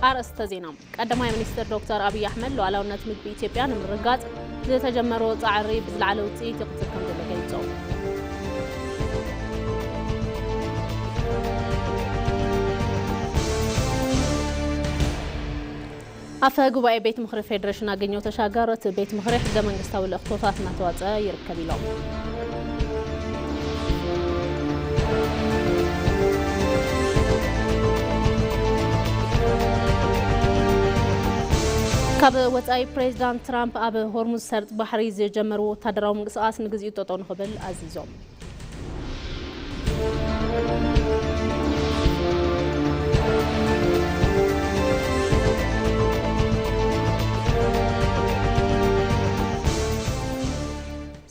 ኣርእስተ ዜና። ቀዳማይ ሚኒስትር ዶክተር ኣብይ ኣሕመድ ሉዓላውነት ምግቢ ኢትዮጵያ ንምርግጋጽ ዝተጀመሮ ጻዕሪ ብዝለዓለ ውጽኢት ይቕጽል ከም ዘሎ ገሊጾም። ኣፈ ጉባኤ ቤት ምኽሪ ፌዴሬሽን ኣገኘው ተሻገር፣ እቲ ቤት ምኽሪ ሕገ መንግስታዊ ልእኽቶታት እናተዋፀ ይርከብ ኢሎም። ካብ ወፃኢ፣ ፕሬዚዳንት ትራምፕ ኣብ ሆርሙዝ ሰርጥ ባሕሪ ዝጀመርዎ ወታደራዊ ምንቅስቓስ ንግዚኡ ጠጠው ንኽብል ኣዚዞም።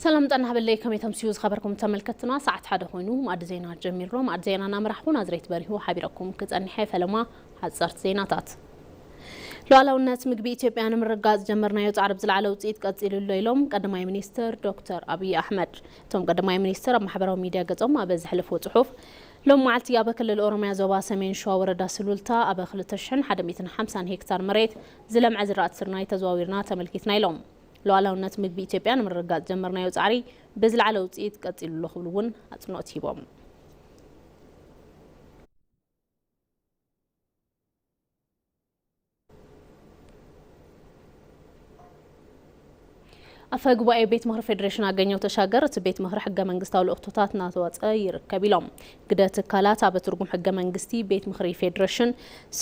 ሰላም ጥዕና ሃበለይ፣ ከመይ ተምስዩ ዝኸበርኩም ተመልከትና? ሰዓት ሓደ ኮይኑ መኣዲ ዜና ጀሚሩ ኣሎ። መኣዲ ዜና እናመራሕኩ ናዝሬት በሪሁ ሓቢረኩም ክጸንሕ እየ። ፈለማ ሓጸርቲ ዜናታት። ሉዓላውነት ምግቢ ኢትዮጵያ ንምርግጋጽ ዝጀመርናዮ ጻዕሪ ብዝለዓለ ውጽኢት ቀጺሉ ኣሎ ኢሎም ቀዳማይ ሚኒስትር ዶክተር ኣብይ ኣሕመድ። እቶም ቀዳማይ ሚኒስትር ኣብ ማሕበራዊ ሚድያ ገጾም ኣብ ዘሕለፍዎ ጽሑፍ፣ ሎም መዓልቲ ኣብ ክልል ኦሮምያ ዞባ ሰሜን ሸዋ ወረዳ ስሉልታ ኣብ ክልተ ሽሕን ሓደ ሚእትን ሓምሳን ሄክታር መሬት ዝለምዐ ዝራእቲ ስርናይ ተዘዋዊርና ተመልኪትና ኢሎም። ሉዓላውነት ምግቢ ኢትዮጵያ ንምርግጋጽ ዝጀመርናዮ ጻዕሪ ብዝለዓለ ውጽኢት ቀጺሉ ኣሎ ክብሉ እውን ኣጽንኦት ሂቦም። ኣፈ ጉባኤ ቤት ምኽሪ ፌዴሬሽን ኣገኘው ተሻገር፣ እቲ ቤት ምኽሪ ሕገ መንግስታዊ ልእኽቶታት እናተዋፀ ይርከብ ኢሎም። ግደ ትካላት ኣብ ትርጉም ሕገ መንግስቲ ቤት ምኽሪ ፌዴሬሽን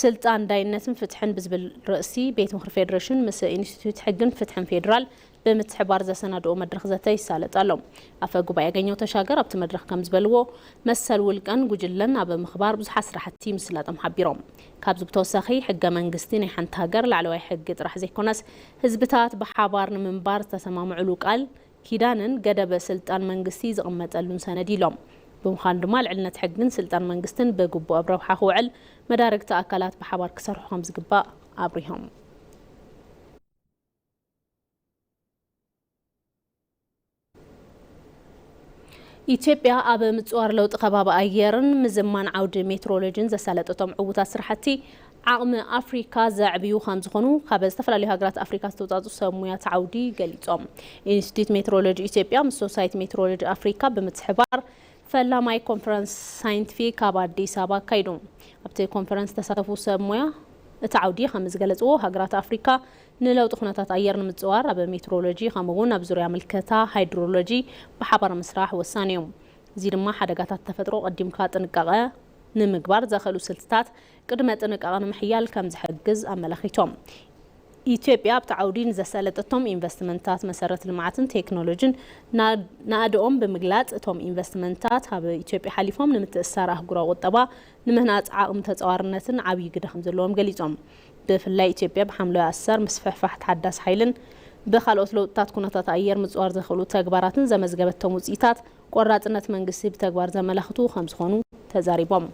ስልጣን ዳይነትን ፍትሕን ብዝብል ርእሲ፣ ቤት ምኽሪ ፌዴሬሽን ምስ ኢንስቲትዩት ሕግን ፍትሕን ፌዴራል ብምትሕባር ዘሰናድኦ መድረኽ ዘተ ይሳለጥ ኣሎ። ኣፈ ጉባኤ ኣገኘው ተሻገር ኣብቲ መድረኽ ከም ዝበልዎ፣ መሰል ውልቀን ጉጅለን ኣብ ምኽባር ብዙሓት ስራሕቲ ምስላጦም ሓቢሮም። ካብዚ ብተወሳኺ፣ ሕገ መንግስቲ ናይ ሓንቲ ሃገር ላዕለዋይ ሕጊ ጥራሕ ዘይኮነስ፣ ህዝብታት ብሓባር ንምንባር ዝተሰማምዕሉ ቃል ኪዳንን ገደበ ስልጣን መንግስቲ ዝቕመጠሉን ሰነድ ኢሎም። ብምዃኑ ድማ፣ ልዕልነት ሕግን ስልጣን መንግስትን ብግቡእ ኣብ ረብሓ ክውዕል መዳርግቲ ኣካላት ብሓባር ክሰርሑ ከም ዝግባእ ኣብሪሆም። ኢትዮጵያ ኣብ ምጽዋር ለውጢ ከባቢ ኣየርን ምዝማን ዓውዲ ሜትሮሎጂን ዘሳለጠቶም ዕዉታት ስራሕቲ፣ ዓቕሚ ኣፍሪካ ዘዕብዩ ከም ዝኾኑ ካብ ዝተፈላለዩ ሃገራት ኣፍሪካ ዝተውጻጹ ሰብ ሙያት ዓውዲ ገሊጾም። ኢንስቲትዩት ሜትሮሎጂ ኢትዮጵያ ምስ ሶሳይቲ ሜትሮሎጂ ኣፍሪካ ብምትሕባር ፈላማይ ኮንፈረንስ ሳይንቲፊክ ኣብ ኣዲስ ኣበባ ኣካይዱ። ኣብቲ ኮንፈረንስ ዝተሳተፉ ሰብ ሙያ እቲ ዓውዲ ከም ዝገለጽዎ፣ ሃገራት ኣፍሪካ ንለውጢ ኩነታት ኣየር ንምጽዋር ኣብ ሜትሮሎጂ፣ ከምኡ እውን ኣብ ዙርያ ምልከታ ሃይድሮሎጂ ብሓባር ምስራሕ ወሳኒ እዩ። እዚ ድማ ሓደጋታት ተፈጥሮ ቀዲምካ ጥንቃቐ ንምግባር ዘኽእሉ ስልትታት ቅድመ ጥንቃቐ ንምሕያል ከም ዝሕግዝ ኣመላኺቶም። ኢትዮጵያ ኣብቲ ዓውዲ ንዘሳለጠቶም ኢንቨስትመንታት መሰረተ ልምዓትን ቴክኖሎጂን ና-፣ ናእድኦም ብምግላጽ፣ እቶም ኢንቨስትመንታት ኣብ ኢትዮጵያ ሓሊፎም ንምትእስሳር ኣህጉራዊ ቁጠባ ንምህናጽ ዓቕሚ ተጻዋርነትን ዓብዪ ግደ ከም ዘለዎም ገሊጾም። ብፍላይ ኢትዮጵያ ብሓምለዋይ ኣሰር፣ ምስፍሕፋሕ ተሓዳሲ ሓይልን ብኻልኦት ለውጥታት ኩነታት ኣየር ምጽዋር ዘኽእሉ ተግባራትን ዘመዝገበቶም ውጽኢታት፣ ቆራጽነት መንግስቲ ብተግባር ዘመላኽቱ ከም ዝኾኑ ተዛሪቦም።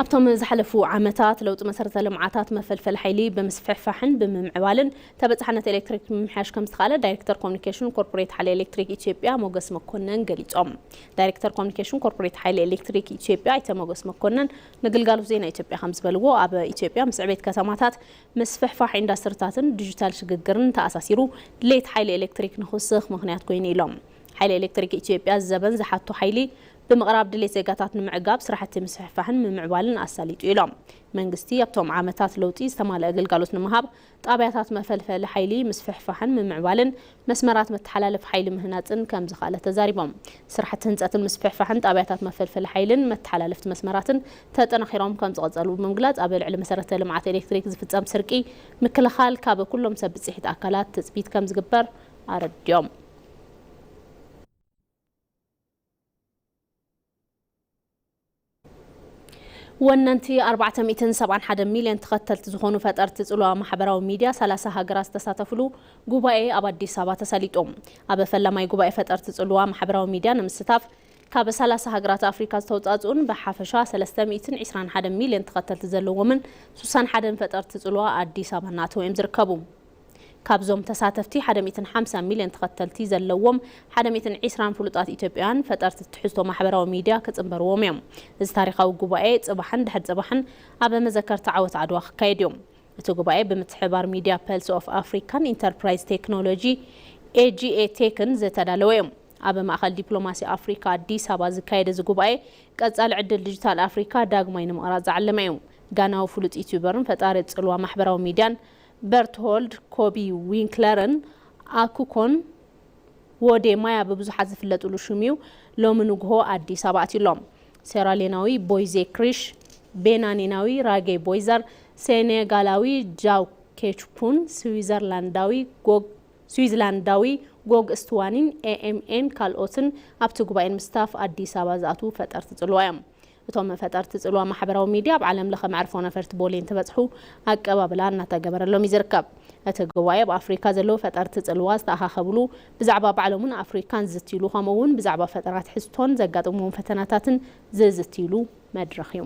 ኣብቶም ዝሓለፉ ዓመታት፣ ለውጢ መሰረተ ልምዓታት መፈልፈሊ ሓይሊ ብምስፍሕፋሕን ብምምዕባልን፣ ተበጻሕነት ኤሌክትሪክ ምምሕያሽ ከም ዝተኻእለ ዳይሬክተር ኮሙኒኬሽን ኮርፖሬት ሓይሊ ኤሌክትሪክ ኢትዮጵያ ሞገስ መኮነን ገሊጾም። ዳይሬክተር ኮሙኒኬሽን ኮርፖሬት ሓይሊ ኤሌክትሪክ ኢትዮጵያ ኣይተ ሞገስ መኮነን ንግልጋሎት ዜና ኢትዮጵያ ከም ዝበልዎ፣ ኣብ ኢትዮጵያ ምስ ዕቤት ከተማታት ምስፍሕፋሕ ኢንዳስትሪታትን ዲጂታል ሽግግርን ተኣሳሲሩ፣ ድሌት ሓይሊ ኤሌክትሪክ ንኽውስኽ ምኽንያት ኮይኑ ኢሎም። ሓይሊ ኤሌክትሪክ ኢትዮጵያ ዘበን ዝሓቶ ሓይሊ ብምቕራብ፣ ድሌት ዜጋታት ንምዕጋብ ስራሕቲ ምስፍሕፋሕን ምምዕባልን ኣሳሊጡ ኢሎም። መንግስቲ ኣብቶም ዓመታት ለውጢ ዝተማልአ ግልጋሎት ንምሃብ ጣብያታት መፈልፈሊ ሓይሊ ምስፍሕፋሕን ምምዕባልን መስመራት መተሓላለፊ ሓይሊ ምህናፅን ከም ዝኸኣለ ተዛሪቦም። ስራሕቲ ህንፀትን ምስፍሕፋሕን ጣብያታት መፈልፈሊ ሓይልን መተሓላለፍቲ መስመራትን ተጠናኺሮም ከም ዝቐፀሉ ብምግላፅ፣ ኣብ ልዕሊ መሰረተ ልምዓት ኤሌክትሪክ ዝፍፀም ስርቂ ምክልኻል ካብ ኩሎም ሰብ ብፅሒት ኣካላት ትፅቢት ከም ዝግበር ኣረዲኦም። ወነንቲ ኣርባዕተ ሚእትን ሰብዓን ሓደ ሚልዮን ተኸተልቲ ዝኾኑ ፈጠርቲ ጽልዋ ማሕበራዊ ሚድያ፣ ሰላሳ ሃገራት ዝተሳተፍሉ ጉባኤ ኣብ ኣዲስ ኣበባ ተሳሊጡ። ኣብ ፈላማይ ጉባኤ ፈጠርቲ ጽልዋ ማሕበራዊ ሚድያ ንምስታፍ፣ ካብ ሰላሳ ሃገራት ኣፍሪካ ዝተውፃፅኡን ብሓፈሻ ሰለስተ ሚእትን ዕስራን ሓደን ሚልዮን ተኸተልቲ ዘለዎምን ሱሳን ሓደን ፈጠርቲ ፅልዋ ኣዲስ ኣበባ እናእተዉ እዮም ዝርከቡ። ካብዞም ተሳተፍቲ ሓደ ሚእትን ሓምሳን ሚልዮን ተኸተልቲ ዘለዎም ሓደ ሚእትን ዕስራን ፍሉጣት ኢትዮጵያውያን ፈጠርቲ ትሕዝቶ ማሕበራዊ ሚድያ ክፅንበርዎም እዮም። እዚ ታሪኻዊ ጉባኤ ፅባሕን ድሕሪ ፅባሕን ኣብ መዘከርታ ዓወት ዓድዋ ክካየድ እዩ። እቲ ጉባኤ ብምትሕብባር ሚድያ ፐልስ ኦፍ ኣፍሪካን ኢንተርፕራይዝ ቴክኖሎጂ ኤጂኤ ቴክን ዝተዳለወ እዩ። ኣብ ማእኸል ዲፕሎማሲ ኣፍሪካ ኣዲስ ኣበባ ዝካየድ እዚ ጉባኤ ቀፃሊ ዕድል ዲጂታል ኣፍሪካ ዳግማይ ንምቕራፅ ዝዓለመ እዩ። ጋናዊ ፍሉጥ ዩቱበርን ፈጣሪ ፅልዋ ማሕበራዊ ሚድያን በርትሆልድ ኮቢ ዊንክለርን ኣኩኮን ወዴ ማያ ብብዙሓት ዝፍለጥሉ ሽም እዩ። ሎሚ ንግሆ ኣዲስ ኣበባ ኣትዩ ኣሎ። ሴራሌናዊ ቦይዜ ክሪሽ፣ ቤናኒናዊ ራጌ ቦይዘር፣ ሴኔጋላዊ ጃው ኬችፑን፣ ስዊዘርላንዳዊ ጎግ ስዊዝላንዳዊ ጎግ እስትዋኒን ኤኤምኤን ካልኦትን ኣብቲ ጉባኤ ንምስታፍ ኣዲስ ኣበባ ዝኣትዉ ፈጠርቲ ፅልዋ እዮም። እቶም ፈጠርቲ ጽልዋ ማሕበራዊ ሚድያ ኣብ ዓለም ለኸ መዕርፎ ነፈርቲ ቦሌ እንትበጽሑ ኣቀባብላ እናተገበረሎም እዩ ዝርከብ። እቲ ጉባኤ ኣብ ኣፍሪካ ዘለዉ ፈጠርቲ ጽልዋ ዝተኣኻኸብሉ፣ ብዛዕባ ባዕሎምን ኣፍሪካን ዝዝትይሉ፣ ከምኡ እውን ብዛዕባ ፈጠራ ትሕዝቶን ዘጋጥምዎም ፈተናታትን ዝዝትይሉ መድረኽ እዩ።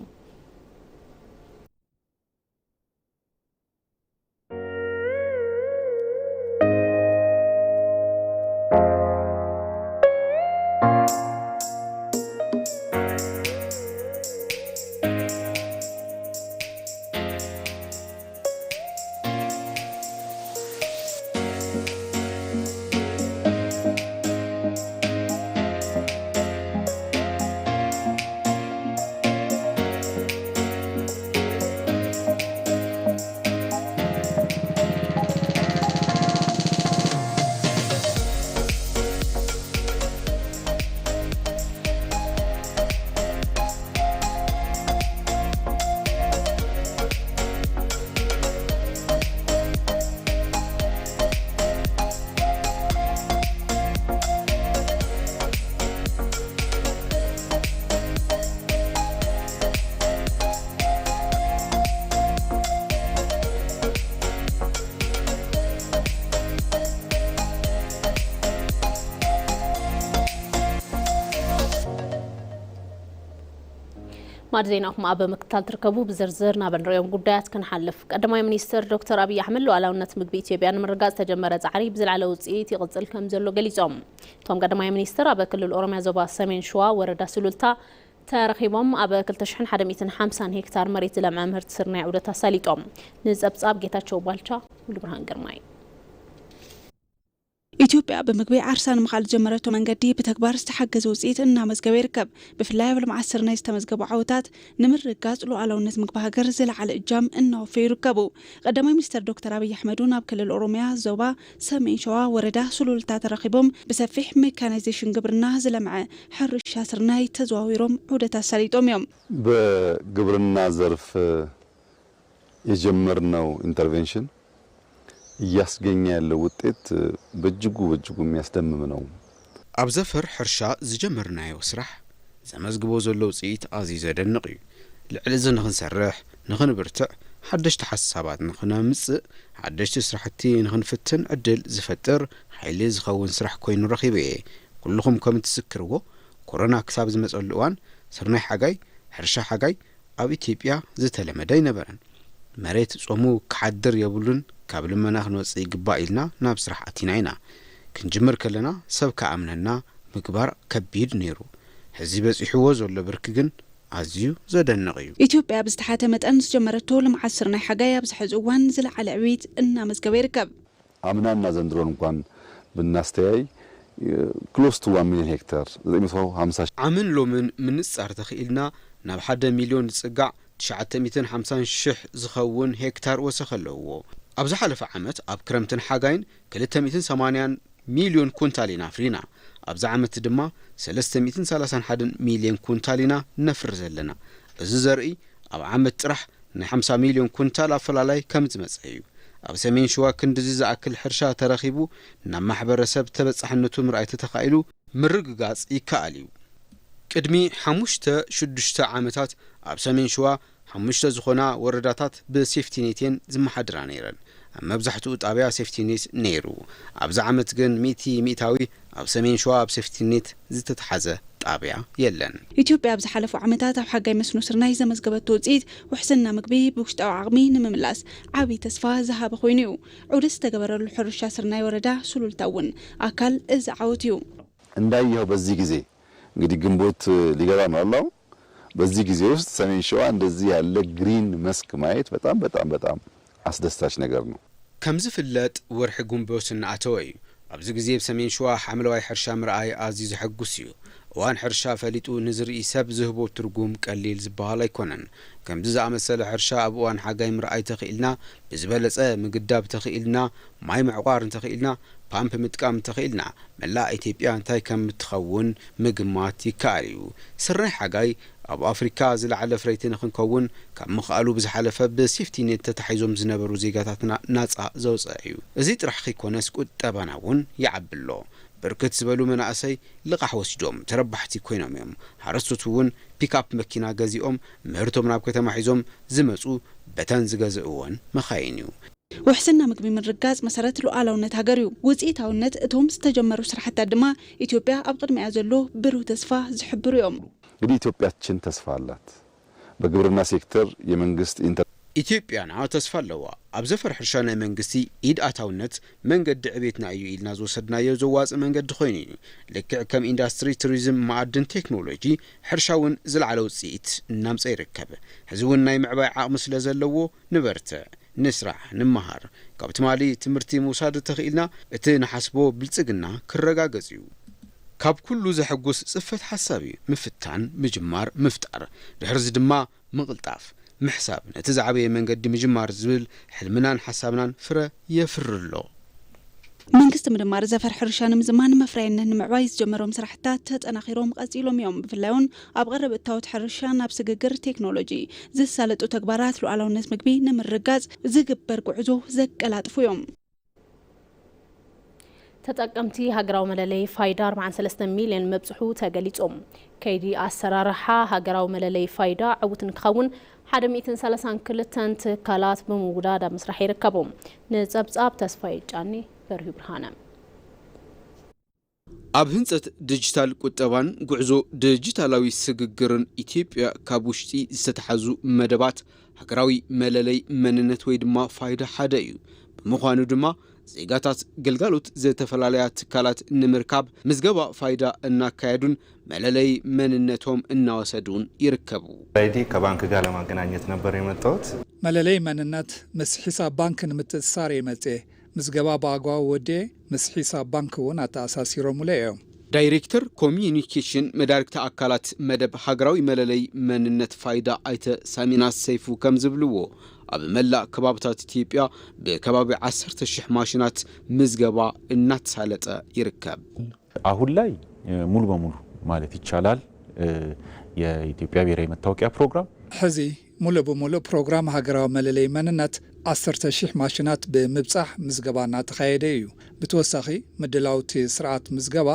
ማዕድ ዜናኹም ኣብ ምክትታል ትርከቡ። ብዝርዝር ናብ እንሪኦም ጉዳያት ክንሓልፍ፣ ቀዳማይ ሚኒስትር ዶክተር ኣብይ ኣሕመድ ሉዓላውነት ምግቢ ኢትዮጵያ ንምርግጋፅ ዝተጀመረ ፃዕሪ ብዝለዓለ ውፅኢት ይቕፅል ከም ዘሎ ገሊፆም። እቶም ቀዳማይ ሚኒስትር ኣብ ክልል ኦሮሚያ ዞባ ሰሜን ሸዋ ወረዳ ሱሉልታ ተረኺቦም ኣብ ክልተ ሽሕን ሓደ ሚእትን ሓምሳን ሄክታር መሬት ዝለምዐ ምህርቲ ስርናይ ዑደት ኣሳሊጦም። ንፀብፃብ ጌታቸው ባልቻ፣ ሙሉብርሃን ግርማይ። ኢትዮጵያ ብምግቢ ዓርሳ ንምኽኣል ዝጀመረቶ መንገዲ ብተግባር ዝተሓገዘ ውፅኢት እናመዝገበ ይርከብ። ብፍላይ ኣብ ልምዓት ስርናይ ዝተመዝገቡ ዓወታት ንምርግጋፅ ሉዓላውነት ምግቢ ሃገር ዝለዓለ እጃም እናወፈዩ ይርከቡ። ቀዳማይ ሚኒስትር ዶክተር ኣብይ ኣሕመድ እውን ኣብ ክልል ኦሮሚያ ዞባ ሰሜን ሸዋ ወረዳ ሱሉልታ ተረኺቦም ብሰፊሕ ሜካናይዜሽን ግብርና ዝለምዐ ሕርሻ ስርናይ ተዘዋዊሮም ዑደት ኣሳሊጦም እዮም። በግብርና ዘርፍ የጀመርነው ኢንተርቬንሽን እያስገኘ ያለው ውጤት በእጅጉ በእጅጉ የሚያስደምም ነው። ኣብ ዘፈር ሕርሻ ዝጀመርናዮ ስራሕ ዘመዝግቦ ዘሎ ውፅኢት ኣዝዩ ዘደንቕ እዩ። ልዕሊ እዚ ንኽንሰርሕ፣ ንኽንብርትዕ፣ ሓደሽቲ ሓሳባት ንኽነምጽእ፣ ሓደሽቲ ስራሕቲ ንኽንፍትን ዕድል ዝፈጥር ሓይሊ ዝኸውን ስራሕ ኮይኑ ረኺበ እየ። ኩልኹም ከም እትዝክርዎ፣ ኮሮና ክሳብ ዝመጸሉ እዋን ስርናይ ሓጋይ፣ ሕርሻ ሓጋይ ኣብ ኢትዮጵያ ዝተለመደ ኣይነበረን። መሬት ጾሙ ክሓድር የብሉን፣ ካብ ልመና ክንወጽእ ይግባእ ኢልና ናብ ስራሕ ኣቲና ኢና። ክንጅምር ከለና ሰብ ክኣምነና ምግባር ከቢድ ነይሩ። ሕዚ በጺሕዎ ዘሎ ብርኪ ግን ኣዝዩ ዘደንቕ እዩ። ኢትዮጵያ ብዝተሓተ መጠን ዝጀመረቶ ልምዓት ስርናይ ሓጋይ ኣብዚ ሕዚ እዋን ዝለዓለ ዕብየት እናመዝገበ ይርከብ። ኣምናና ዘንድሮን እንኳን ብናስተያይ ክሎስ ቱ ዋን ሚሊዮን ሄክታር፣ ዘጠኝ መቶ ሃምሳ ሺህ። ዓምን ሎምን ምንጻር ተኽኢልና ናብ ሓደ ሚልዮን ዝጽጋዕ ትሽዓተ ሚእትን ሓምሳን ሽሕ ዝኸውን ሄክታር ወሰኽ ኣለዎ። ኣብ ዝሓለፈ ዓመት ኣብ ክረምትን ሓጋይን ክልተ ሚእትን ሰማንያን ሚልዮን ኩንታል ኢና ኣፍሪና። ኣብዚ ዓመት ድማ ሰለስተ ሚእትን ሰላሳን ሓደን ሚልዮን ኩንታል ኢና ነፍሪ ዘለና። እዚ ዘርኢ ኣብ ዓመት ጥራሕ ናይ ሓምሳ ሚልዮን ኩንታል ኣፈላላይ ከም ዝመጸ እዩ። ኣብ ሰሜን ሸዋ ክንድዚ ዝኣክል ሕርሻ ተረኺቡ ናብ ማሕበረሰብ ተበጻሕነቱ ምርኣይ ተተኻኢሉ ምርግጋጽ ይከኣል እዩ። ቅድሚ ሓሙሽተ ሽዱሽተ ዓመታት ኣብ ሰሜን ሸዋ ሓሙሽተ ዝኾና ወረዳታት ብሴፍቲኔት እየን ዝመሓድራ ነይረን። ኣብ መብዛሕትኡ ጣብያ ሴፍቲኔት ነይሩ። ኣብዚ ዓመት ግን ሚእቲ ሚእታዊ ኣብ ሰሜን ሸዋ ኣብ ሴፍቲኔት ዝተተሓዘ ጣብያ የለን። ኢትዮጵያ ኣብ ዝሓለፉ ዓመታት ኣብ ሓጋይ መስኖ ስርናይ ዘመዝገበቶ ውፅኢት ውሕስና ምግቢ ብውሽጣዊ ዓቕሚ ንምምላስ ዓብዪ ተስፋ ዝሃበ ኮይኑ እዩ። ዑደት ዝተገበረሉ ሕርሻ ስርናይ ወረዳ ሱሉልታ እውን ኣካል እዚ ዓወት እዩ። እንዳየኸው በዚህ ጊዜ እንግዲህ ግንቦት ሊገባ ነው አላው። በዚህ ጊዜ ውስጥ ሰሜን ሸዋ እንደዚህ ያለ ግሪን መስክ ማየት በጣም በጣም በጣም አስደሳች ነገር ነው። ከም ዝፍለጥ ወርሒ ግንቦት እናኣተወ እዩ። ኣብዚ ግዜ ብሰሜን ሸዋ ሓምለዋይ ሕርሻ ምርኣይ ኣዝዩ ዘሐጉስ እዩ። እዋን ሕርሻ ፈሊጡ ንዝርኢ ሰብ ዝህቦ ትርጉም ቀሊል ዝበሃል ኣይኮነን። ከምዚ ዝኣመሰለ ሕርሻ ኣብ እዋን ሓጋይ ምርኣይ ተኽኢልና፣ ብዝበለጸ ምግዳብ ተኽኢልና፣ ማይ ምዕቋር እንተኽኢልና፣ ፓምፕ ምጥቃም እንተኽኢልና፣ መላእ ኢትዮጵያ እንታይ ከም እትኸውን ምግማት ይከኣል እዩ። ስርናይ ሓጋይ ኣብ ኣፍሪካ ዝለዓለ ፍረይቲ ንክንከውን ካብ ምኽኣሉ ብዝሓለፈ ብሴፍቲኔት ተታሒዞም ዝነበሩ ዜጋታትና ናፃ ዘውፀአ እዩ። እዚ ጥራሕ ከይኮነስ ቁጠባና እውን ይዓቢ ኣሎ። ብርክት ዝበሉ መናእሰይ ልቓሕ ወሲዶም ተረባሕቲ ኮይኖም እዮም። ሓረስቶት እውን ፒክኣፕ መኪና ገዚኦም ምህርቶም ናብ ከተማ ሒዞም ዝመፁ በተን ዝገዝእወን መኻይን እዩ። ውሕስና ምግቢ ምርጋፅ መሰረት ሉዓላውነት ሃገር እዩ። ውፅኢታውነት እቶም ዝተጀመሩ ስራሕታት ድማ ኢትዮጵያ ኣብ ቅድሚኣ ዘሎ ብሩህ ተስፋ ዝሕብሩ እዮም። እንግዲህ ኢትዮጵያችን ተስፋ አላት። በግብርና ሴክተር የመንግስት ኢንተር ኢትዮጵያና ተስፋ ኣለዋ። ኣብ ዘፈር ሕርሻ ናይ መንግስቲ ኢድ ኣታውነት መንገዲ ዕቤትና እዩ ኢልና ዝወሰድናዮ ዘዋፅእ መንገዲ ኮይኑ እዩ። ልክዕ ከም ኢንዳስትሪ፣ ቱሪዝም፣ መኣድን፣ ቴክኖሎጂ፣ ሕርሻ እውን ዝለዓለ ውፅኢት እናምፀ ይርከብ። ሕዚ እውን ናይ ምዕባይ ዓቕሚ ስለ ዘለዎ ንበርትዕ፣ ንስራሕ፣ ንመሃር። ካብ ትማሊ ትምህርቲ ምውሳድ ተኽኢልና እቲ ንሓስቦ ብልፅግና ክረጋገፅ እዩ። ካብ ኩሉ ዘሐጉስ ፅፈት ሓሳብ እዩ። ምፍታን፣ ምጅማር፣ ምፍጣር፣ ድሕርዚ ድማ ምቕልጣፍ፣ ምሕሳብ፣ ነቲ ዝዓበየ መንገዲ ምጅማር ዝብል ሕልምናን ሓሳብናን ፍረ የፍሪ ኣሎ። መንግስቲ ምድማር ዘፈር ሕርሻ ንምዝማን መፍረያይነት ንምዕባይ ዝጀመሮም ስራሕታት ተጠናኺሮም ቀፂሎም እዮም። ብፍላይ እውን ኣብ ቀረብ እታወት ሕርሻ ናብ ስግግር ቴክኖሎጂ ዝሳለጡ ተግባራት ሉዓላውነት ምግቢ ንምርጋፅ ዝግበር ጉዕዞ ዘቀላጥፉ እዮም። ተጠቀምቲ ሃገራዊ መለለይ ፋይዳ ኣርባዓን ሰለስተን ሚልዮን ምብፅሑ ተገሊፁ። ከይዲ ኣሰራርሓ ሃገራዊ መለለይ ፋይዳ ዕውት ንክኸውን ሓደ ሚእትን ሰላሳን ክልተን ትካላት ብምውዳድ ኣብ ምስራሕ ይርከቡ። ንፀብፃብ ተስፋዬ ጫኔ፣ በርሂ ብርሃነ። ኣብ ህንፀት ዲጂታል ቁጠባን ጉዕዞ ዲጂታላዊ ስግግርን ኢትዮጵያ ካብ ውሽጢ ዝተተሓዙ መደባት ሃገራዊ መለለይ መንነት ወይ ድማ ፋይዳ ሓደ እዩ። ብምዃኑ ድማ ዜጋታት ግልጋሎት ዝተፈላለያ ትካላት ንምርካብ ምዝገባ ፋይዳ እናካየዱን መለለይ መንነቶም እናወሰዱን ይርከቡ። ፋይዲ ከባንክ ጋር ለማገናኘት ነበር የመጣሁት። መለለይ መንነት ምስ ሒሳብ ባንክ ንምትእስሳር እየ መፅየ። ምዝገባ ብኣግባቡ ወዲኤ ምስ ሒሳብ ባንክ እውን ኣተኣሳሲሮምለ እዮም። ዳይሬክተር ኮሚዩኒኬሽን መዳርግቲ ኣካላት መደብ ሃገራዊ መለለይ መንነት ፋይዳ ኣይተ ሳሚናስ ሰይፉ ከም ዝብልዎ፣ ኣብ መላእ ከባብታት ኢትዮጵያ ብከባቢ ዓሰርተ ሽሕ ማሽናት ምዝገባ እናተሳለጠ ይርከብ። አሁን ላይ ሙሉ በሙሉ ማለት ይቻላል የኢትዮጵያ ብሔራዊ መታወቂያ ፕሮግራም ሕዚ ሙሉእ ብሙሉእ ፕሮግራም ሃገራዊ መለለይ መንነት ዓሰርተ ሽሕ ማሽናት ብምብጻሕ ምዝገባ እናተኻየደ እዩ። ብተወሳኺ ምድላው እቲ ስርዓት ምዝገባ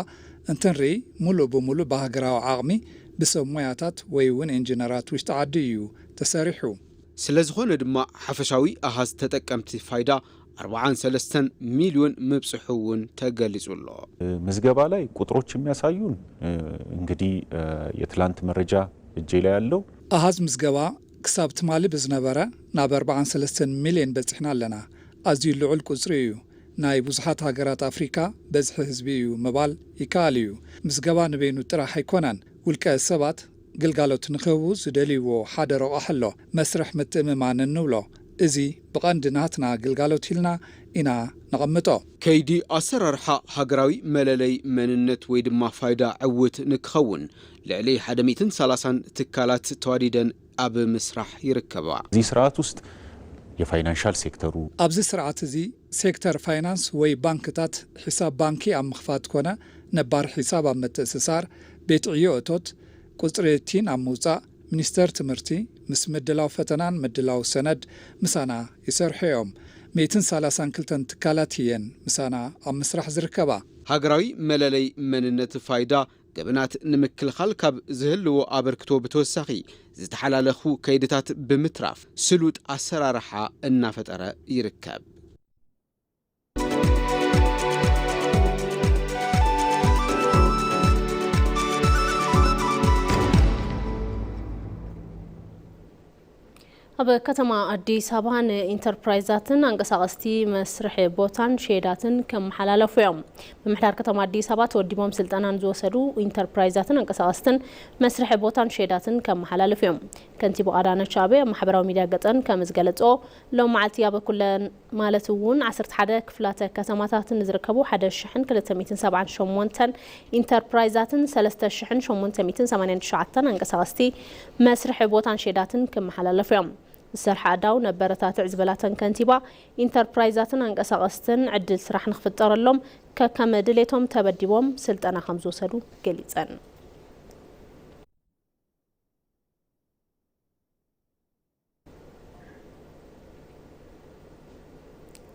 እንትንርኢ ሙሉእ ብሙሉእ ብሃገራዊ ዓቕሚ ብሰብ ሞያታት ወይ እውን ኢንጂነራት ውሽጢ ዓዲ እዩ ተሰሪሑ። ስለዝኾነ ድማ ሓፈሻዊ ኣሃዝ ተጠቀምቲ ፋይዳ ኣርባዓን ሰለስተን ሚልዮን ምብፅሑ እውን ተገሊፁ ኣሎ። ምዝገባ ላይ ቁጥሮች የሚያሳዩን እንግዲህ የትላንት መረጃ እጄ ላይ ያለው ኣሃዝ ምዝገባ ክሳብ ትማሊ ብዝነበረ ናብ ኣርባዓን ሰለስተን ሚልዮን በፂሕና ኣለና። ኣዝዩ ልዑል ቁፅሪ እዩ። ናይ ብዙሓት ሃገራት ኣፍሪካ በዝሒ ህዝቢ እዩ ምባል ይከኣል እዩ። ምዝገባ ንበይኑ ጥራሕ ኣይኮነን። ውልቀ ሰባት ግልጋሎት ንክህቡ ዝደልይዎ ሓደ ረቋሒ ኣሎ። መስርሕ ምትእምማን እንብሎ። እዚ ብቐንዲ ናትና ግልጋሎት ኢልና ኢና ነቐምጦ። ከይዲ ኣሰራርሓ ሃገራዊ መለለይ መንነት ወይ ድማ ፋይዳ ዕውት ንክኸውን ልዕሊ ሓደ ሚእትን ሰላሳን ትካላት ተዋዲደን ኣብ ምስራሕ ይርከባ። እዚ ስርዓት ውስጥ የፋይናንሻል ሴክተሩ ኣብዚ ስርዓት እዚ ሴክተር ፋይናንስ ወይ ባንክታት ሒሳብ ባንኪ ኣብ ምኽፋት ኮነ ነባር ሒሳብ ኣብ ምትእስሳር፣ ቤት ዕዮ እቶት፣ ቁፅሪ ቲን ኣብ ምውፃእ፣ ሚኒስተር ትምህርቲ ምስ ምድላው ፈተናን ምድላው ሰነድ ምሳና ይሰርሑ እዮም። ሚእትን ሰላሳን ክልተን ትካላት እየን ምሳና ኣብ ምስራሕ ዝርከባ። ሃገራዊ መለለይ መንነት ፋይዳ ገበናት ንምክልኻል ካብ ዝህልዎ ኣበርክቶ ብተወሳኺ ዝተሓላለኹ ከይድታት ብምትራፍ ስሉጥ ኣሰራርሓ እናፈጠረ ይርከብ። ኣብ ከተማ ኣዲስ ኣበባ ንኢንተርፕራይዛትን ኣንቀሳቐስቲ መስርሒ ቦታን ሼዳትን ከመሓላለፉ እዮም። ምምሕዳር ከተማ ኣዲስ ኣበባ ተወዲቦም ስልጠና ንዝወሰዱ ኢንተርፕራይዛትን ኣንቀሳቐስትን መስርሒ ቦታን ሼዳትን ከመሓላለፉ እዮም። ከንቲባ ኣዳነች ኣቤቤ ኣብ ማሕበራዊ ሚድያ ገፀን ከም ዝገለፅኦ፣ ሎም መዓልቲ ኣብ ኩለን ማለት እውን ዓሰርተ ሓደ ክፍላተ ከተማታት ንዝርከቡ ሓደ ሽሕን ክልተ ሚእትን ሰብዓን ሸሞንተን ኢንተርፕራይዛትን ሰለስተ ሽሕን ሸሞንተ ሚእትን ሰማንያን ትሽዓተን ኣንቀሳቐስቲ መስርሒ ቦታን ሼዳትን ክመሓላለፉ እዮም። ዝሰርሓ ኣዳው ነበረታትዕ ዝበላተን ከንቲባ፣ ኢንተርፕራይዛትን ኣንቀሳቐስትን ዕድል ስራሕ ንክፍጠረሎም ከከም ድሌቶም ተበዲቦም ስልጠና ከም ዝወሰዱ ገሊፀን።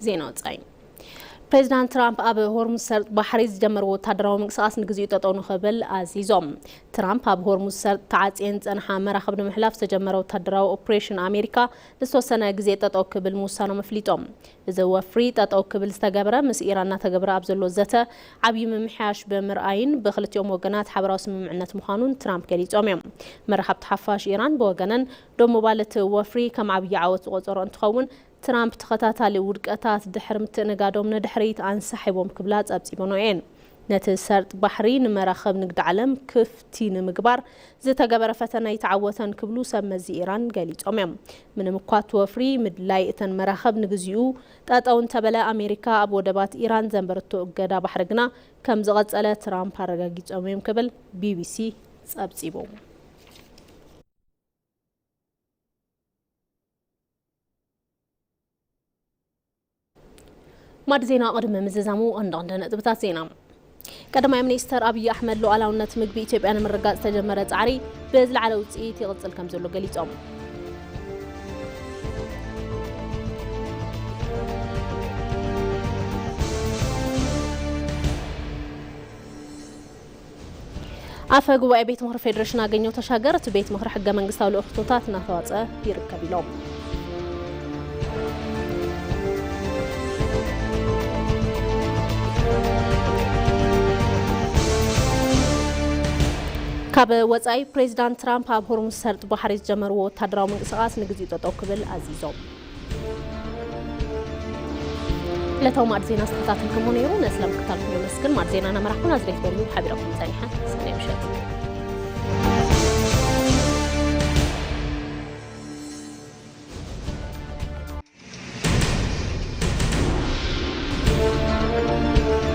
ዜና ወጻኢ። ፕሬዚዳንት ትራምፕ ኣብ ሆርሙዝ ሰርጥ ባሕሪ ዝጀመርዎ ወታደራዊ ምንቅስቓስ ንግዚኡ ጠጠው ንኽብል ኣዚዞም። ትራምፕ ኣብ ሆርሙዝ ሰርጥ ተዓጽየን ዝጸንሓ መራኽብ ንምሕላፍ ዝተጀመረ ወታደራዊ ኦፕሬሽን ኣሜሪካ ንዝተወሰነ ግዜ ጠጠው ክብል ምውሳኖም ኣፍሊጦም። እዚ ወፍሪ ጠጠው ክብል ዝተገብረ ምስ ኢራን እናተገብረ ኣብ ዘሎ ዘተ ዓብዪ ምምሕያሽ ብምርኣይን ብክልቲኦም ወገናት ሓበራዊ ስምምዕነት ምዃኑን ትራምፕ ገሊጾም እዮም። መራኸብቲ ሓፋሽ ኢራን ብወገነን ደው ምባል እቲ ወፍሪ ከም ዓብዪ ዓወት ዝቖጸሮ እንትኸውን፣ ትራምፕ ተኸታታሊ ውድቀታት ድሕሪ ምትእንጋዶም ንድሕሪት ኣንሳሒቦም ክብላ ጸብጺበንኦ እየን። ነቲ ሰርጥ ባሕሪ ንመራኸብ ንግዲ ዓለም ክፍቲ ንምግባር ዝተገበረ ፈተነ ኣይተዓወተን ክብሉ ሰብ መዚ ኢራን ገሊጾም እዮም። ምንም እኳ እቲ ወፍሪ ምድላይ እተን መራኸብ ንግዚኡ ጠጠው እንተበለ፣ ኣሜሪካ ኣብ ወደባት ኢራን ዘንበረቶ እገዳ ባሕሪ ግና ከም ዝቐጸለ ትራምፕ ኣረጋጊጾም እዮም ክብል ቢቢሲ ጸብጺቡ። ማዕዲ ዜና ቅድሚ ምዝዛሙ ቀንዲ ቀንዲ ነጥብታት ዜና። ቀዳማይ ሚኒስተር ኣብይ ኣሕመድ ሉዓላውነት ምግቢ ኢትዮጵያ ንምርግጋጽ ዝተጀመረ ጻዕሪ ብዝለዓለ ውጽኢት ይቕጽል ከም ዘሎ ገሊጾም። ኣፈ ጉባኤ ቤት ምኽሪ ፌዴሬሽን ኣገኘው ተሻገር እቲ ቤት ምኽሪ ሕገ መንግስታዊ ልእኽቶታት እናተዋጸ ይርከብ ኢሎም። ካብ ወጻኢ ፕሬዚዳንት ትራምፕ ኣብ ሆርሙዝ ሰርጥ ባሕሪ ዝጀመርዎ ወታደራዊ ምንቅስቓስ ንግዚኡ ጠጠው ክብል ኣዚዞም። ዕለታዊ ማዕድ ዜና ዝተኸታተልኩሞ ነይሩ። ነስለ ምክታልኩም የመስግን። ማዕድ ዜና እናመራሕኩ ናዝሬት በርሂ ሓቢረኩም ጸኒሐ። ሰናይ ምሸት።